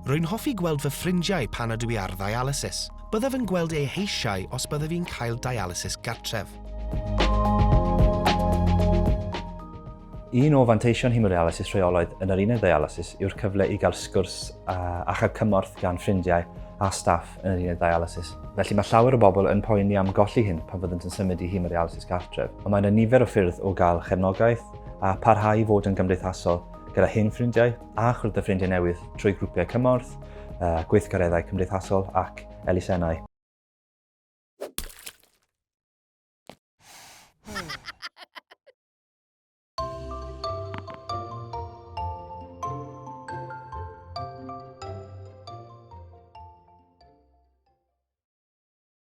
Rwy'n hoffi gweld fy ffrindiau pan ydw i ar ddialysis. Byddaf yn gweld eu heisiau os byddaf i'n cael dialysis gartref. Un o fanteision hemodialysis rheolaidd yn yr uned ddialysis yw'r cyfle i gael sgwrs a, a chael cymorth gan ffrindiau a staff yn yr uned ddialysis. Felly mae llawer o bobl yn poeni am golli hyn pan fyddant yn symud i hemodialysis gartref. Ond mae yna nifer o ffyrdd o gael chefnogaeth a parhau i fod yn gymdeithasol gyda hen ffrindiau a chwrdd â ffrindiau newydd trwy grwpiau cymorth, gweithgareddau cymdeithasol ac elusennau.